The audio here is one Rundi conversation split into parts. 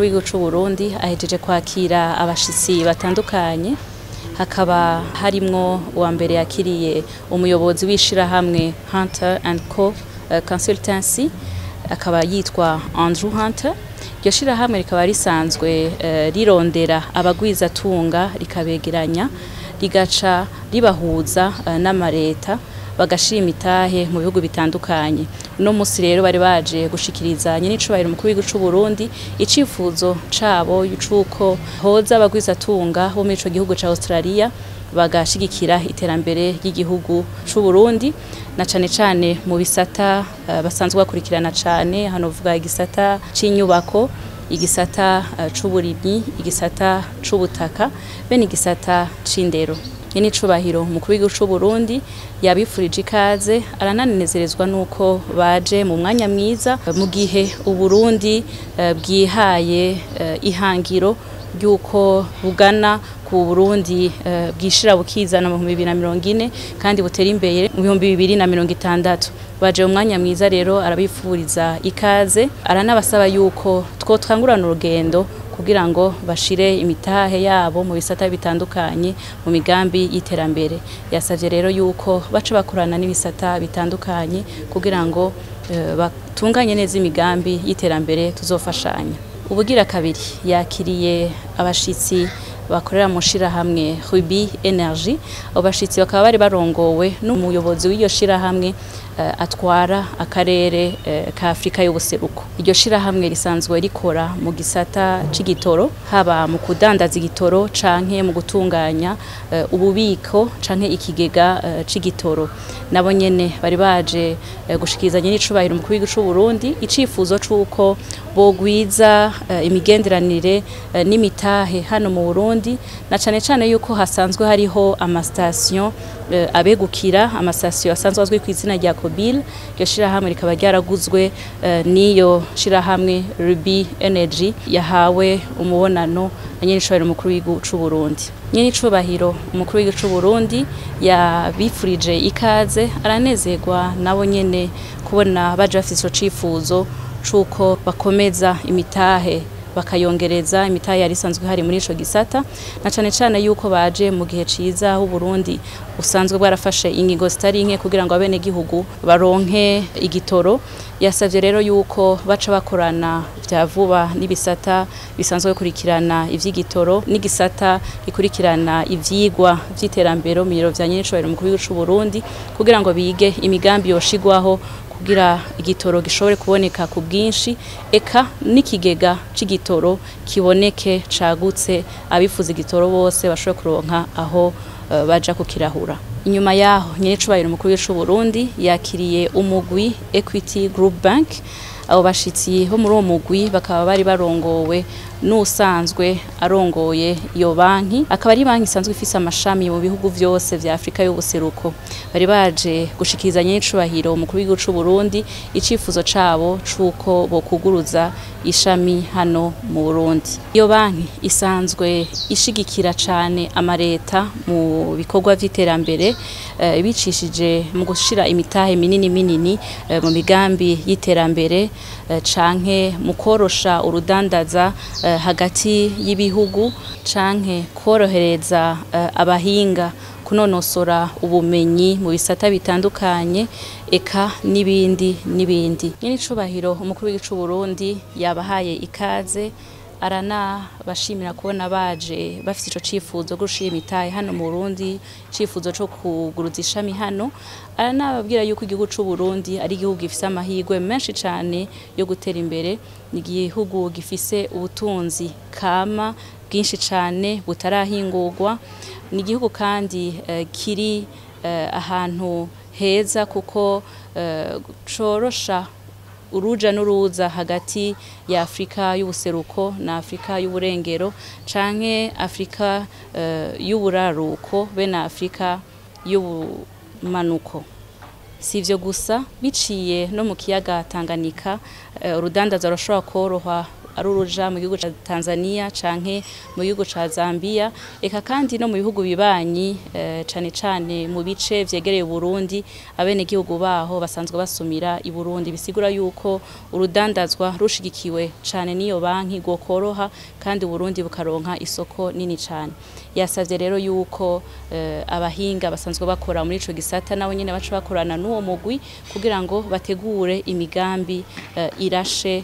W'igihugu c'u Burundi ahejeje kwakira abashitsi batandukanye, hakaba harimwo uwa mbere yakiriye umuyobozi w'ishirahamwe Hunter and Co Consultancy, akaba yitwa Andrew Hunter. Iryo shirahamwe rikaba risanzwe rirondera abagwizatunga, rikabegeranya, rigaca ribahuza n'amareta, bagashira imitahe mu bihugu bitandukanye. Uno musi rero bari baje gushikiriza nyenicubahiro umukuru w'igihugu c'u Burundi icifuzo cabo c'uko hoza abagwizatunga bo muri ico gihugu ca Australia bagashigikira iterambere ry'igihugu c'u Burundi, na cane cane mu bisata basanzwe bakurikirana cane. Hano vuga igisata c'inyubako, igisata c'uburimyi, igisata c'ubutaka, be n'igisata c'indero. Nyenicubahiro umukuru w'igihugu c'u Burundi yabifurije ikaze, arananezerezwa nuko baje mu mwanya mwiza, mu gihe Uburundi bwihaye ihangiro ry'uko bugana ku Burundi bwishira bukizana mu 2040 kandi butera imbere mu 2060. Baje mu mwanya mwiza rero, arabifuriza ikaze, aranabasaba yuko twotangurana urugendo kugira ngo bashire imitahe yabo mu bisata bitandukanye mu migambi y'iterambere. Yasavye rero yuko baca bakorana n'ibisata bitandukanye kugira ngo batunganye neza imigambi y'iterambere, tuzofashanya. Ubugira kabiri yakiriye abashitsi bakorera mu shirahamwe Ruby Energy. Abo bashitsi bakaba bari barongowe n'umuyobozi w'iyo shirahamwe atwara akarere ka Afrika y'ubuseruko. Iryo shirahamwe risanzwe rikora mu gisata c'igitoro, haba mu kudandaza igitoro canke mu gutunganya ububiko canke ikigega c'igitoro. Nabo nyene bari baje gushikiriza nyenicubahiro umukuru w'igihugu c'u Burundi icifuzo c'uko bogwiza imigenderanire n'imitahe hano mu Burundi, na cane cane yuko hasanzwe hariho amastation abegukira, amastation asanzwe azwi ku izina rya Kobil. Iryo shirahamwe rikaba ryaraguzwe n'iyo shirahamwe Ruby Energy yahawe umubonano na nyenicubahiro umukuru w'igihugu c'u Burundi. Nyenicubahiro umukuru w'igihugu c'u Burundi yabifurije ikaze, aranezerwa nabo nyene kubona baje bafise ico cifuzo c'uko bakomeza imitahe, bakayongereza imitahe yari isanzwe ihari muri ico gisata, na cane cane yuko baje mu gihe ciza aho Burundi usanzwe bwarafashe ingingo zitari nke kugira ngo abenegihugu baronke igitoro. Yasavye rero yuko baca bakorana vya vuba n'ibisata bisanzwe bikurikirana ivy'igitoro n'igisata gikurikirana ivyigwa vy'iterambere mu biro vya nyenicubahiro umukuru w'igihugu c'u Burundi, kugira ngo bige imigambi yoshigwaho kugira igitoro gishobore kuboneka ku bwinshi, eka n'ikigega c'igitoro kiboneke cagutse, abifuza igitoro bose bashobore kuronka aho baja kukirahura. Inyuma yaho nyenicubahiro umukuru w'igihugu c'u Burundi yakiriye umugwi Equity Group Bank. Abo bashitsi bo muri uwo mugwi bakaba bari barongowe n'usanzwe arongoye iyo banki, akaba ari banki isanzwe ifise amashami mu bihugu vyose vya Afrika y'ubuseruko. Bari baje gushikiriza nyenicubahiro umukuru w'igihugu c'u Burundi icifuzo cabo c'uko bokuguruza ishami hano mu Burundi. Iyo banki isanzwe ishigikira cane amareta mu bikorwa vy'iterambere, ibicishije mu gushira imitahe minini minini mu migambi y'iterambere, canke mu korosha urudandaza hagati y'ibihugu, canke korohereza abahinga kunonosora ubumenyi mu bisata bitandukanye, eka n'ibindi n'ibindi. Nyenicubahiro umukuru w'igihugu c'u Burundi yabahaye ikaze, aranabashimira kubona baje bafise ico cifuzo gushira imitahe hano mu Burundi, cifuzo co kuguruza ishami hano. Aranababwira yuko igihugu c'u Burundi ari igihugu gifise amahirwe menshi cane yo gutera imbere, ni igihugu gifise ubutunzi kama bwinshi cane butarahingurwa, ni igihugu kandi kiri ahantu heza kuko corosha uruja n'uruza hagati ya Afrika y'ubuseruko na Afrika y'uburengero, canke Afrika y'uburaruko be na Afrika y'ubumanuko. Si ivyo gusa, biciye no mu kiyaga Tanganyika, urudandaza rushobora koroha. ari uruja mu gihugu ca Tanzania canke mu gihugu ca Zambia, eka kandi no mu bihugu bibanyi, cane cane mu bice vyegereye Burundi, abene gihugu baho basanzwe basumira i Burundi. Bisigura yuko urudandazwa rushigikiwe cane n'iyo banki gokoroha kandi Burundi bukaronka isoko nini cane. Yasavye rero yuko abahinga basanzwe bakora muri ico gisata nabo nyene baca bakorana n'uwo mugwi kugira ngo bategure imigambi irashe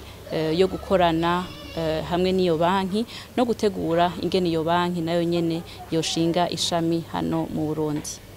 yo gukorana hamwe n'iyo banki no gutegura ingene iyo banki nayo nyene yoshinga ishami hano mu Burundi.